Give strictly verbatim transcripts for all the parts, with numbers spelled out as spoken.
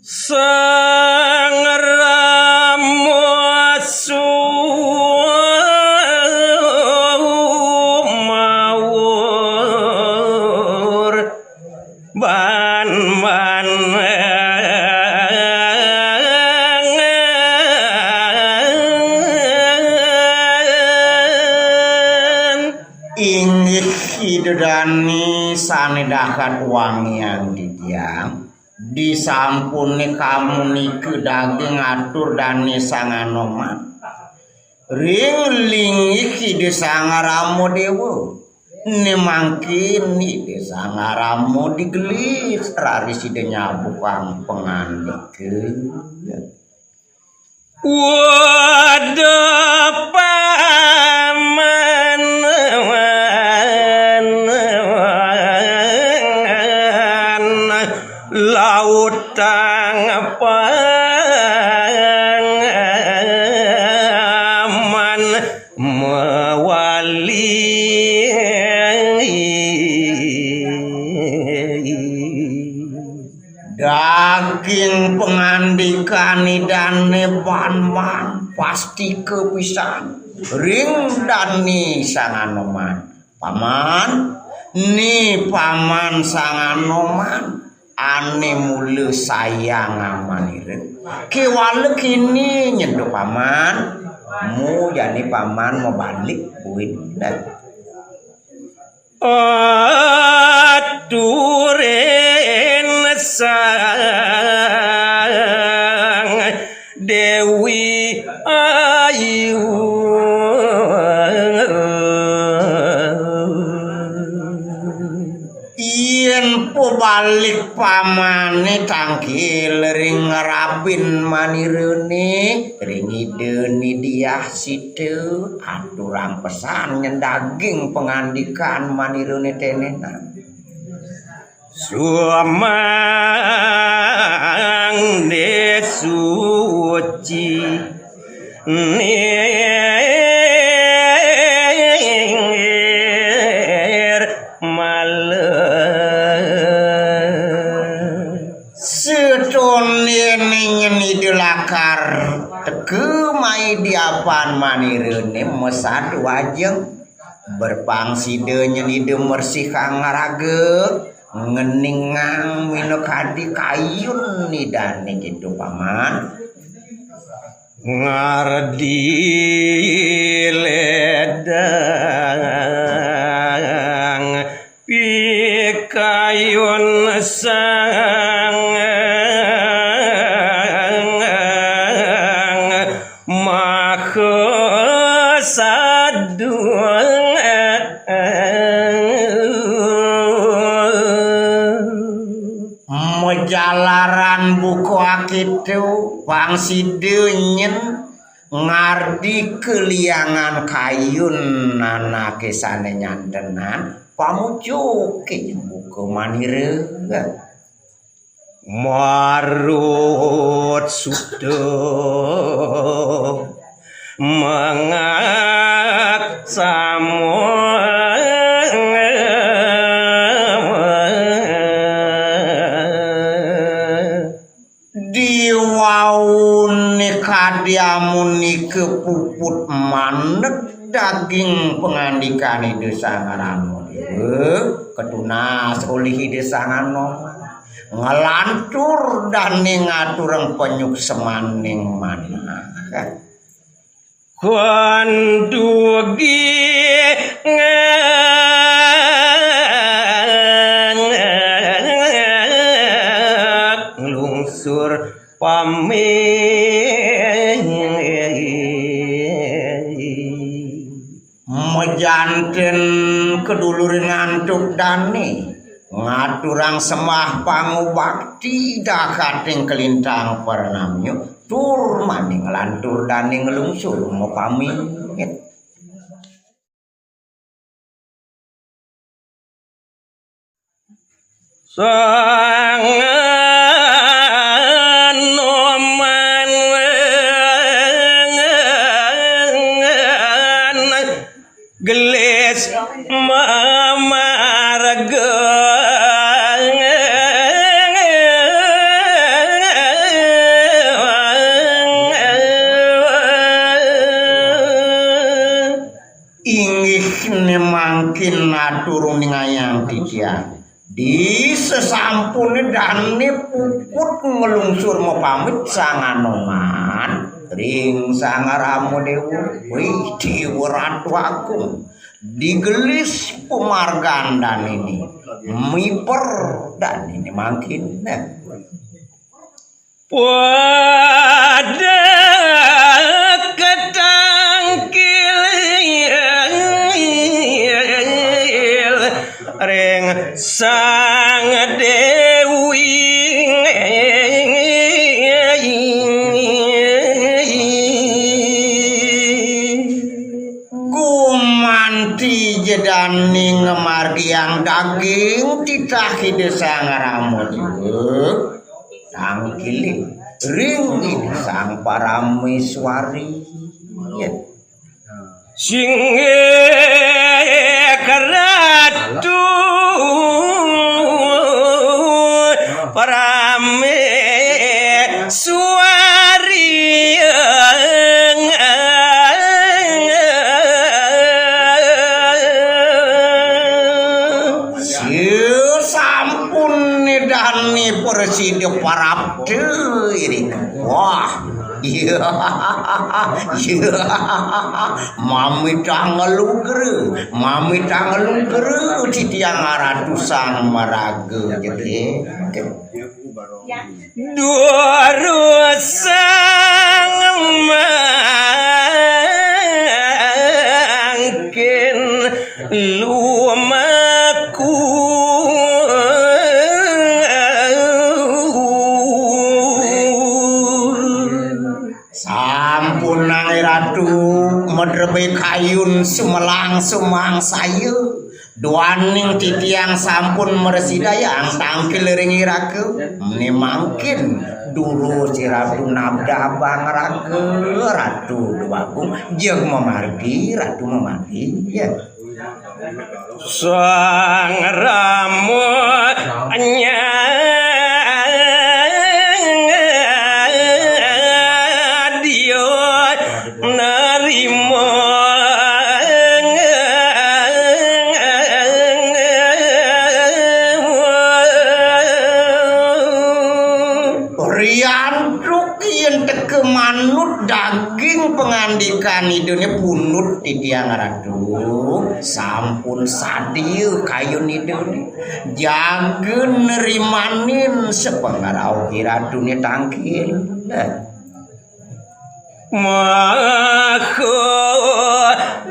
Sang Rama sumawur ban-ban. Inggih Ida Dane sane dahat wangiang titiang. Disampune kamu nika daging atur dane Sang Anoman ring linggih Ida Sang Rama Dewa. Ne mangkin Ida Sang Rama digelis raris Ida nyabukang pangandika. Wada paman lautang paman mawali. Daging pangandikane dane ban-ban pasti kapisan ring dane Sang Anoman. Paman, ni paman Sang Anoman ane mula sayang amanira. Kewala kini nyentuk paman, mu jani paman mabalik buin. Aturin Sang Dewi Ayu. Yen pabalik pamane tangkil ring rabin manirane, ring Ida Diah Sita, aturang pesan nyen daging pangandikan manirane tenenan. Sumangde suci nirmala. Setone nyen Ida lakar teka mai diapan manirane masadu ajeng. Berpangsida nyen Ida mersihang raga, ngeningang minakadi kayun Idane gitu, Paman. Ngardi ledang pikayun Sang Maha Sadung. Majalaran buka akitu, pang sida nyen ngardi kaliangan kayun anake sane nyandenan, pamucuke buka manira. Marut suda mangaksama. Diwaune kadi amunika puput mandeg daging pangandikan Ida Sang Rama Dewa, katunas olih Ida Sang Anoman. Nglantur dane ngaturang panyuksemaning manah. Kon dugi nglungsur pamit. Majanten kaduluring antuk dane, ngaturang sembah pangubakti dakating kalintang parnamnya, tur maning lantur dane nglungsur mapamit. Sang Anoman gelis mamarga. Aturung ningayang titiang. Di sesampune dane puput nglungsur mapamit Sang Anoman ring Sang Rama Dewa. Wih, Dewa Ratu Agung. Digelis pamargan danene. Miper danene mangkin. Nah. Pada ketangkil ring Sang Dewi. Gumanti jedaning ngamargiang daging titah Ida Sang Rama Dewa. Tangkile ring Ida Sang Parameswari. Ya. Singgih Ratu Parameswari. Sampun nedani prasida parapta irika. Wah. Iya. Iya. Mamitang ngelugra, mamitang ngelugra titiang aratusan maraga jete. Durusang mangkin lumaku. Sampunang Ratu madrebé kayun sumelang sumangsaya. Duaning titiang sampun mrasidayang tangkil ring iraka. Mené mangkin durus Ratu nabdabang raga, Ratu Déwagung, jeg mamargi, Ratu mamargi. Ya. Sang Rama nyadya nerima. Riantuk yén teka manut daging pangandikan Idané, pundut titiang Ratu, sampun sadia kayun Idané. Jaga nrimanin sapangrauh Ratuné tangkil. Maha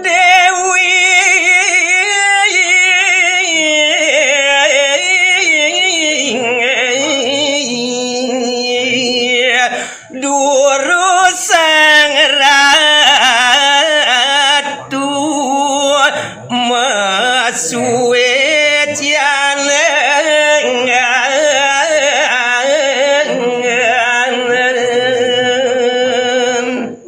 Déwi Durusang Ratu masuécan.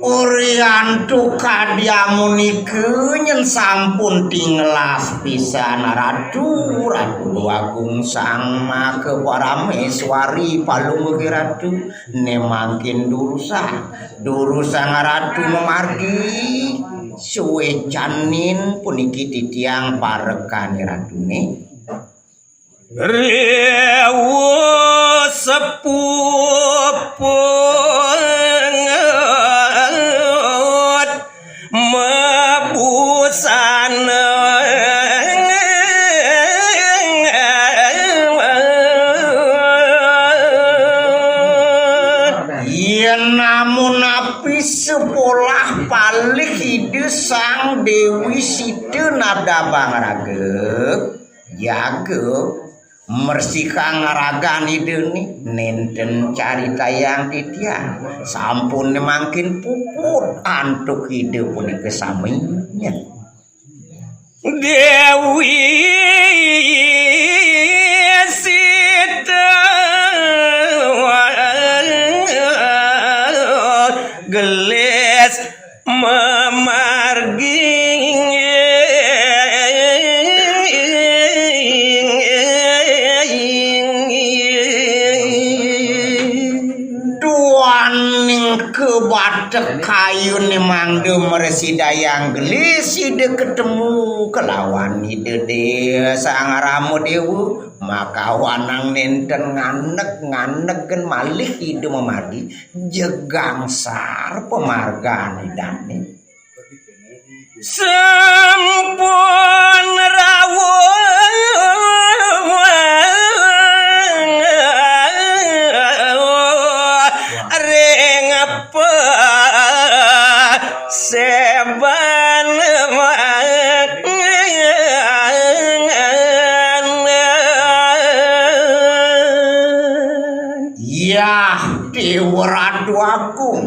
Uriantu kadi amunika nyén sampun tingelas pisan Ratu, Ratu Agung Sang Maka Parameswari Palungguh Ratu, né mangkin durusang, durusang Ratu mamargi, suécanin puniki titiang parekan Ratuné. Riwus sepuput mabusana. Yén namunapi sepolah palih Ida Sang Déwi Sita nabdabang raga, jaga mresikang ragan Idané, nénten caritayang titiang, sampun mangkin puput antuk Ida punika sami. Déwi Sita gelis mamargi. Duaning kabatek kayuné mangda mrasidayang gelis Ida katemu kelawan Ida Dé Sang Rama Déwa, makawanang nénten nganeg-nganegen malih Ida mamargi, jeg gangsar pamargan Idané. Sampun rawuh ring paséban. Yah, Déwa Ratu Agung.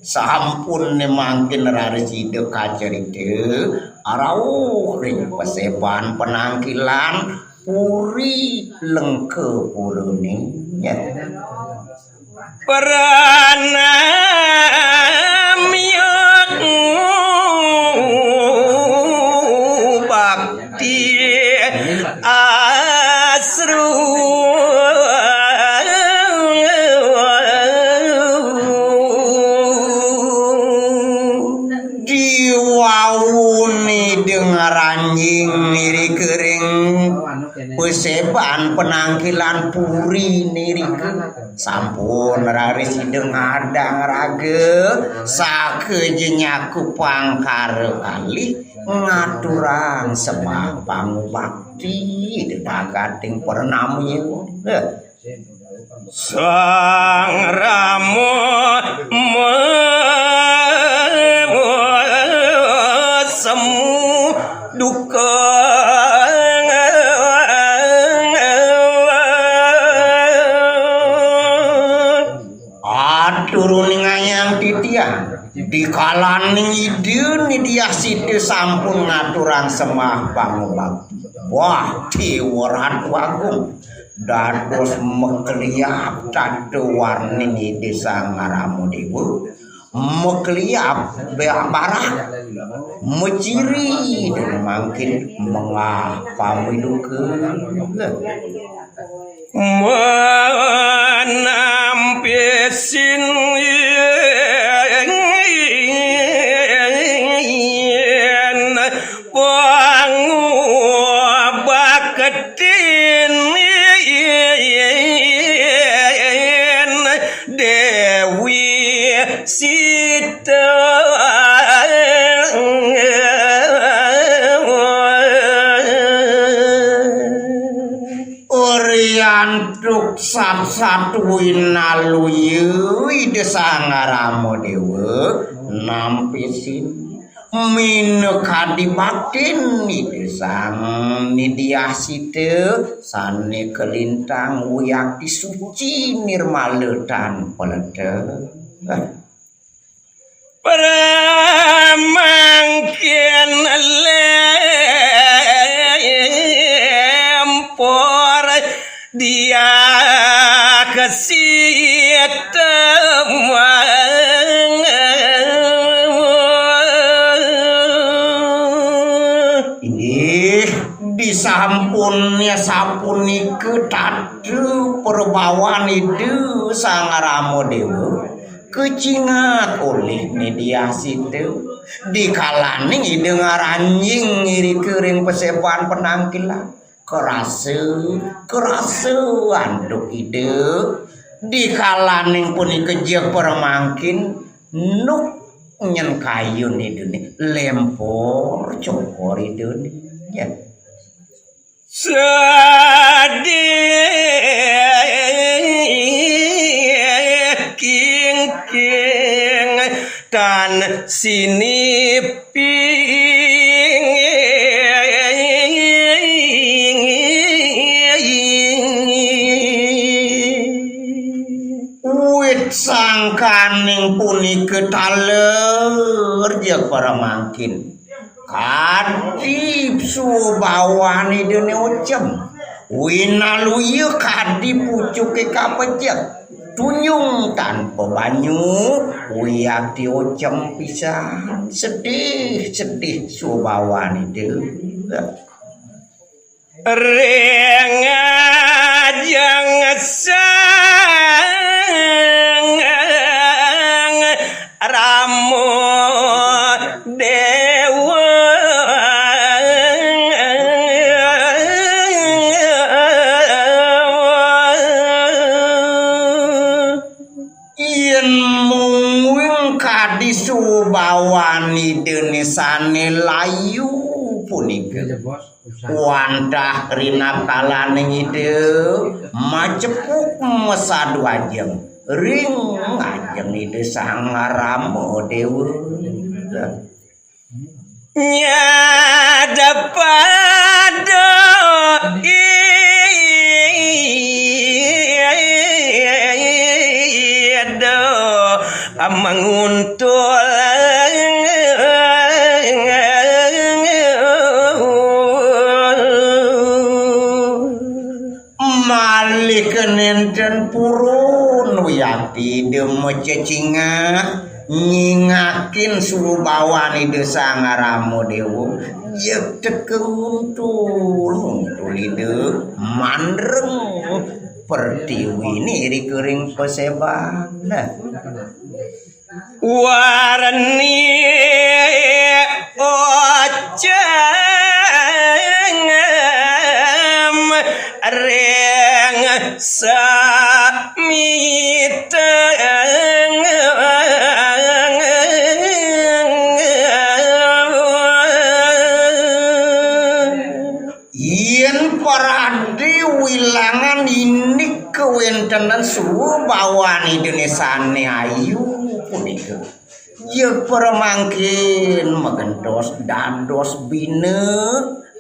Sampun né mangkin raris Ida kacerita, rauh ring paséban panangkilan Puri Lengkapurané. Pranamya bakti asru. Diwauné Ida ngranjing irika ring paséban panangkilan puriné irika. Sampun raris Ida ngadang raga, sakeja nyakupang kara kalih ngaturang sembah pangubakti ring jagating pranamya. Sang Rama semu duka. Atur uningayang titiang, dikalaning Ida Ni Diah Sita sampun ngaturang sembah pangubakti. Wah, Déwa Ratu Agung, dados makeliap tata warning Ida Sang Rama Déwa, makeliap barak, maciri, mangkin mengah pamiduka. Manampi sin pangubaktin Déwi Sita. Riantuk sat-sat winaluya Ida Sang Rama Déwa nampi sin minakadi baktin Ida Sang Ni Diah Sita sané kalintang wiakti suci nirmala tan paleta. Pramangkin lempor Diah Sita. Inggih, disampunnya sapunika tata prabawan Ida Sang Rama Déwa. Kacingat olih Ni Diah Sita, dikalaning Ida ngranjing irika ring paséban panangkilan. Karasa, karasa antuk Ida, dikalaning punika jeg pramangkin, nuk nyen kayun Idané, lempor cokor Idané. Ya. Sedih kingking tan siniping. Wit sangkaning punika taler ja para mangkin. Kadi subawan Idané ocem, winaluya kadi pucuké kapecek, tunyung tanpa banyu, wiakti ocem pisan, sedih, sedih subawan Ida. Ring ajeng Sang Rama Déwa. Bawan Ida né sané layu punika wantah rinakalaning Ida majepuk masadu ajeng ring ajeng Ida Sang Rama Déwa. Nyadapada ida manguntul. Malih kenénten purun wiakti Ida macecingak nyingakin subawan Ida Sang Rama Déwa. Yekta nguntul, nguntul Ida mandreng pertiwiné ri kering paséban. Warni ocem ring samiteng. Yén paradi wilangan indik kawéntenan subawan Ida né sané ayu punika, ya pramangkin magentos dados bina,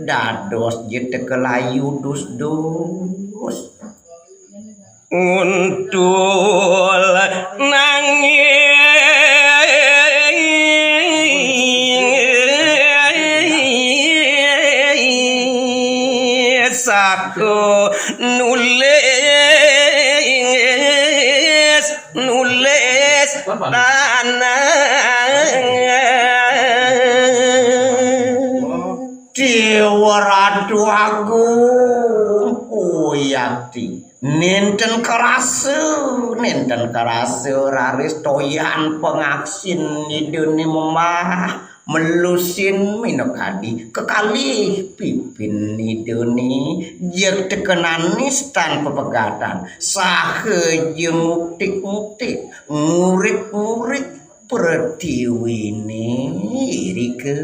dados jeteka layu dus-dus. Nguntul nanging saku nulis, nulis tanah. Déwa Ratu Agung, uyati. Nénten karasa, nénten karasa raris toyan pangaksin Idané memah melusin minakadi kekalih pipin Idané jeg tekenanis tan pepegatan saha ja nguktik-nguktik, ngurik-ngurik pretiwiné irika.